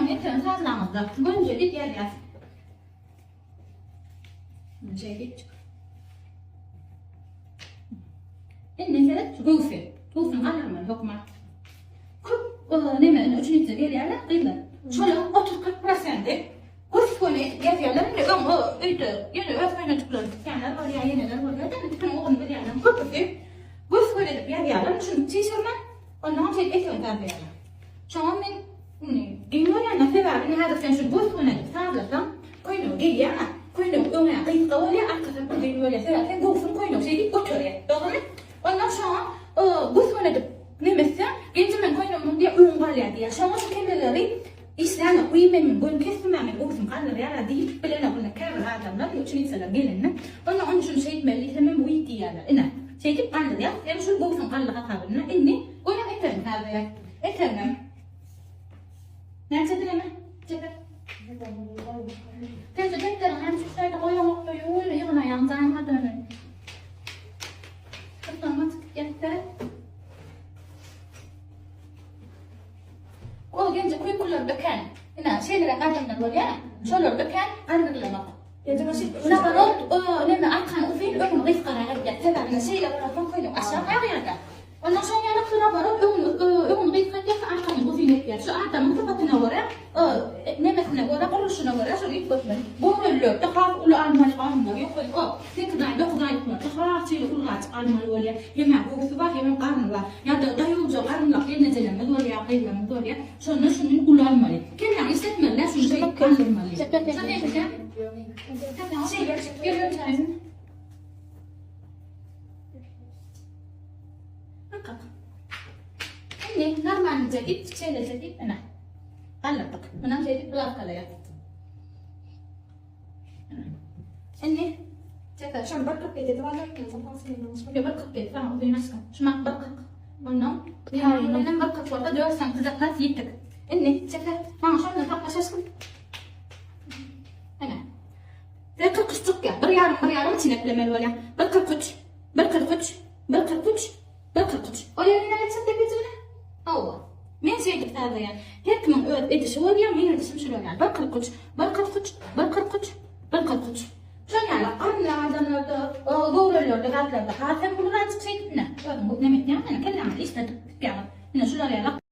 Köýnegiň etegini sazlaňyzda, gönüje diýip ýazýas. Şeýdip. Indi seret şu göwsi. Göwsüni galdyrmaly hökman. Köp neme üçünjide gelýärler gyzlar. Şolaryň 30-40 prosenti gös-göni edip ýazýarlar. Indi öň o öýde ýöne öz köýnejiklerini tikýänler bolýar, ýeneler bolýar-da, indi tikin ugruny bilýänleriň köpüsi gös-göni edip ýazýarlar. Şuny çişirmän, ondan hem şeýdip etegini sazlaýarlar. Şoňa men indi geň görýän-de, sebäbi indi häzir sen şuny gös-göni edip sazlasaň, köýnegi geýýäň-ä, köýnek öňä gysga bolýar, arkasy uzyn bolýar. Sebäbi seň göwsüň köýnegi şeýdip göterýär. Dogrumy? Ondan şoňa gös-göni edip neme etseň, Genje meň köýnegimiň diýýär, öňi galýar diýýär. Şoňa şu kelleleri işlänok. Wiý, men muny göni kesdim-ä, meň göwsüm galdyrýar-a diýip bilenok indi käbir adamlar, uçenitsalar gelende. Onda onuň üçin şeýtmeli diýsemem, wiý diýýärler. Ine, şeýdip galdyrýar. Hem şul göwsüň galdy hasabynda. Indi göni etegiňi sazlaýar. Eteginem näçe dileme? Çeper. Sen şu depderiňi näme üçin şu taýda goýaňokda ýöne ýygnaýaň janyňa döneýin. Gyrtlagym açyk gitýär. Ol genje kuýkularda kän. Ine, şeýleräk adamlar bolýar. Şolarda kän galdyrylanok. Naborot, o neme arkany uzyn, öňüni gysgarak edýär. Sebäbi ine şeýle bolansoň köýnek aşak agýar-da. Ondan şoň ýaly naborot öňüni öňüni gysgaltýar, arkany uzyn etýär. Şu adamyň sypatyna görä, nemesine görä, gurluşyna görä şony üýtgetmeli. Göwrelilerde has uly almaly garynlar ýokary, o sekiz aý, dokuz aýlyklarda has şeýle ulurakjyk almaly bolýar. Hem-ä göwsi bar, hemem garny bar. Ýa-da daýawja garynlak gelnejelerimiz bolýar, gyzlarymyz bolýar. Şonda şuny uly almaly. Kelläňi işletmeli-dä, şuny şeýdip galdyrmaly. Şony eýsem, şeýle gelin. Bakalım. Indi normalnyja ip şeýleje diýip ine. Galdyrdyk. Munam şeýdip gladkalaýar. Indi çeker. Şony bir 47 edip alyp, Bir 47 tamam uzyn aşkym. Şumak bir 40. Ondan Taýynam bir 40 bolsa 4 santim zapas ýetdik. Indi çeker. Maňa şondan saklaş aşkym. Ine. Bir 43 çykýar. Bir ýarym bir ýarym içine eklemeli bolýar. Bir 43. Bir 43. Bir 43. Bir 43. O ýerine geçip depejigine. Hawa. Men şeýdip sazlaýan. Her kimiň öz edişi bolýar, meň edişim şular ýaly. Bir 43, bir 43, bir 43, bir 43. Şol ýaly garynly adamlarda, göwrelilerde zatlarda has hem ulurakjyk şeýdip ine. Özüň neme etýäň, ine kelläňizi işledip gitýäňiz. Ine şular ýaly.